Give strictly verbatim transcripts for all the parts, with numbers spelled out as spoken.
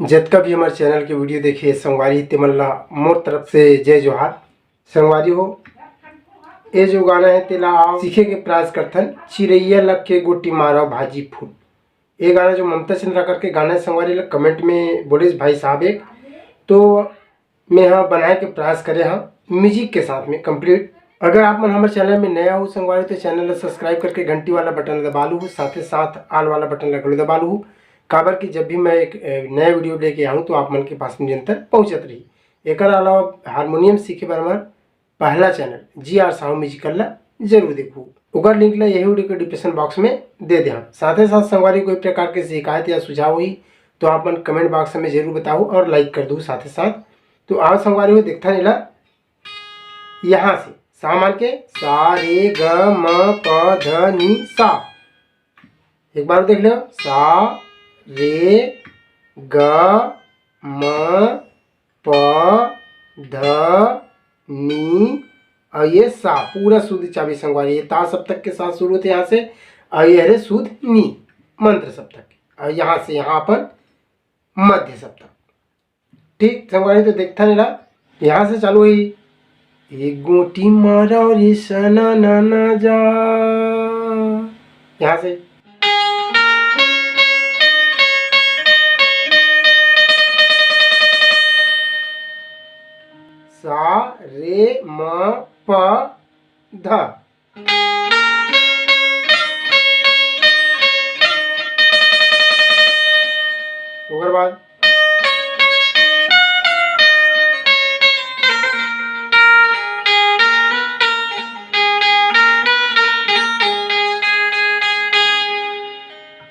जतका भी हमर चैनल के वीडियो देखे संगवारी, ते मन ला मोर तरफ से जय जोहार। संगवारी हो, ए जो गाना है, तेला आप सीखे के प्रयास करथन। चिरैया लग के गोटी मारा भाजी फूट, ये गाना जो ममता चंद्राकर के गाना है संगवारी, ला कमेंट में बोलिस भाई साहब एक, तो मैं हा बनाए के प्रयास करे हा म्यूजिक के साथ में कंप्लीट। अगर आप मन हमर चैनल में नया हो संगवारी, तो चैनल ला सब्सक्राइब करके घंटी वाला बटन दबा लू, साथे साथ ऑल वाला बटन ला घलो दबा लू, काबर कि जब भी मैं एक, ए, नया वीडियो लेके आऊँ, तो आप मन के पास में निरंतर पहुँचत रही। एकर अलावा हारमोनियम सीखे बर हमर पहला चैनल जी आर साहू म्यूजिकल ला जरूर देखू। ओकर लिंक ला यही वीडियो के डिस्क्रिप्शन बॉक्स में दे दे। साथे साथ संगवारी कोई प्रकार के शिकायत या सुझाव हुई, तो आप मन कमेंट बॉक्स में जरूर बताओ और लाइक कर दू साथे साथ। तो आओ संगवारी हो, देखथन एला यहाँ से, सा मान के सा रे ग म प ध नी सा। एक बार देख लो, सा रे ग म प ध नी, और ये सा पूरा शुद्ध चाबी संगवारी, ये ता सप्तक के साथ शुरू होते यहाँ से, और ये हरे शुद्ध नी मंत्र सप्तक, और यहाँ से यहाँ अपन मध्य सप्तक। ठीक संगवारी, तो देखथन एला, यहाँ से चालू हुई, एक गोटी मारा रे सना ना ना जा, यहाँ से। सा रे म प ध। ओकर बाद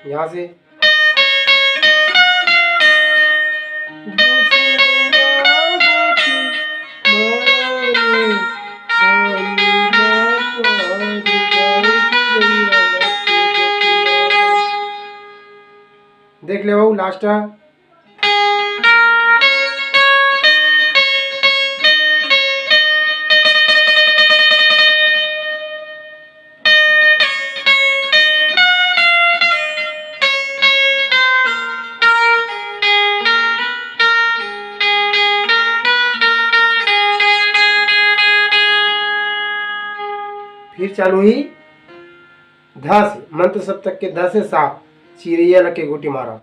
यहाँ से देख ले लास्ट। फिर चालू ही ध से, मंत्र सप्तक के ध से सा, चिरैया लके गोटी मारा।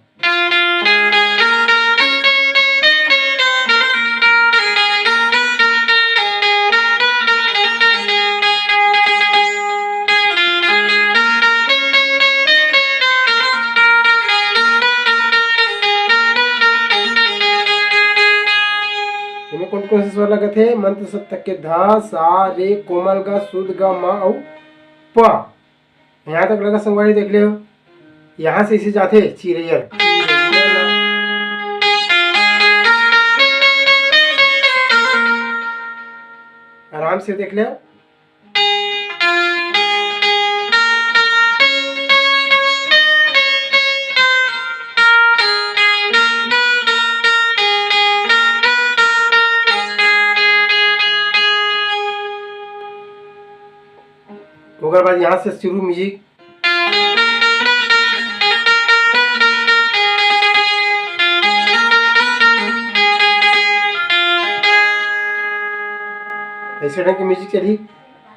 एमे कौन कौन से स्वर लगत हे? मंत्र सप्तक के ध, सा, रे, कोमल ग, शुद्ध ग, म अउ प। यहाँ तक लगा संगवारी, देख ले, यहाँ से इसे जाते चिरैया। आराम से देख ले। ओकर बाद यहाँ से शुरू म्यूजिक। ऐसे ढंग के म्यूजिक चलही।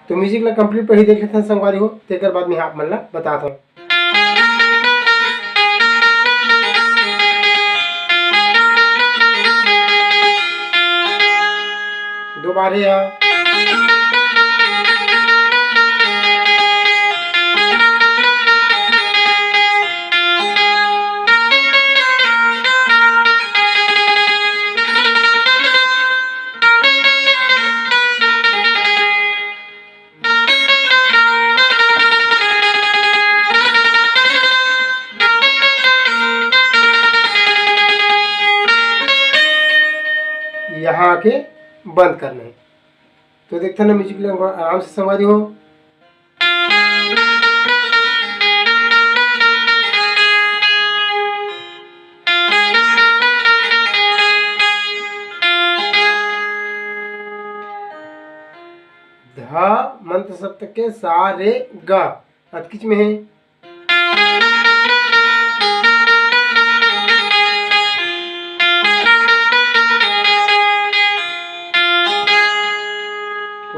तो म्यूजिक ला कंप्लीट पहले देख लेते हैं संगवारी हो, तेकर बाद में आप मन ला बताता हूँ। दो बार है यहाँ। यहाँ आके बंद करना है। तो देखते ना म्यूजिक आराम से संगवारी हो। ध मंत्र सप्तक के सा रे ग अतकिच में है।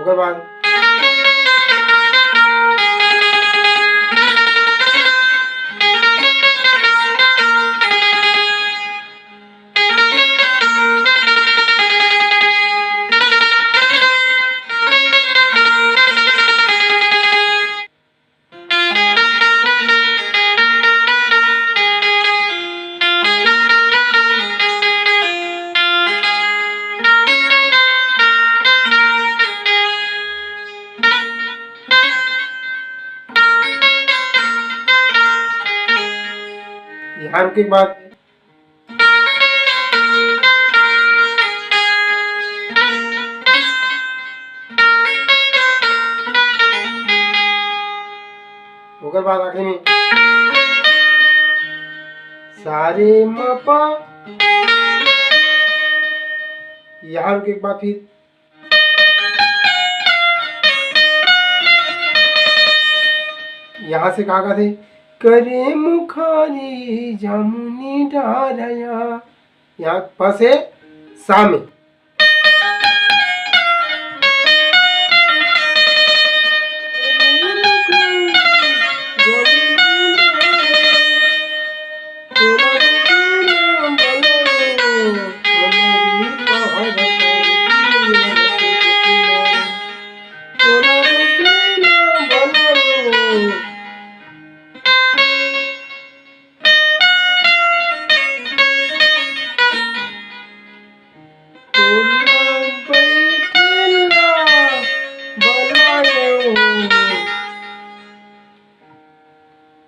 ओकर बाद यहाँ रुके के बाद ओकर बाद आखिरी में सारे म प। यहाँ रुके के बाद फिर यहाँ से का कहथे, करे मुखारी जामुनी डारया। यहाँ प से सा में।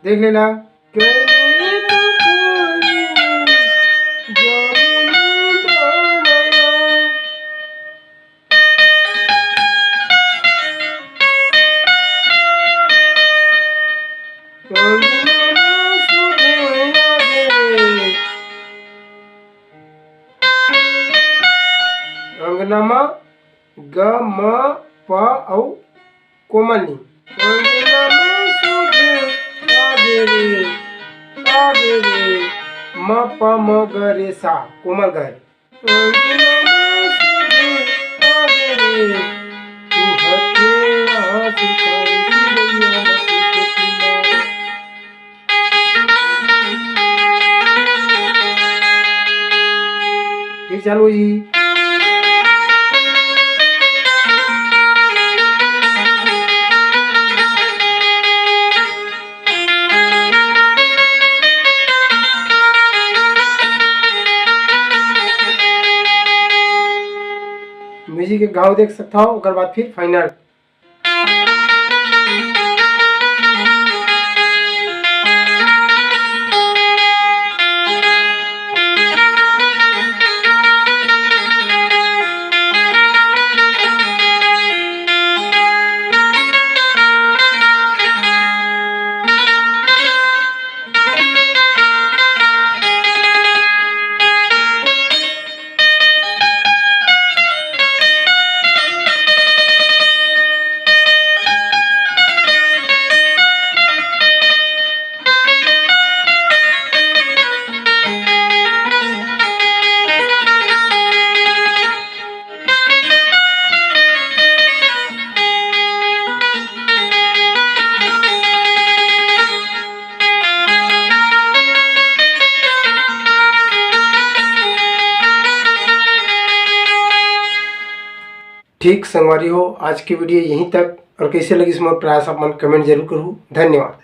देख लेना। अंगना म ग, म, प अउ कोमल नी। अंगना म सुध आगे रे, आगे रे, म, प, म, ग, रे, सा, कोमल ग रे। अंगना म सुध आगे रे, तू हथे आस कर चिड़ैया न कुछ मारे। फिर चालू होही। म्यूजिक के घाव देख सकत हव, ओकर बाद फिर फाइनल। ठीक संगवारी हो, आज के वीडियो यहीं तक। और कैसे लगिस मोर प्रयास, आप मन कमेंट जरूर करहू। धन्यवाद।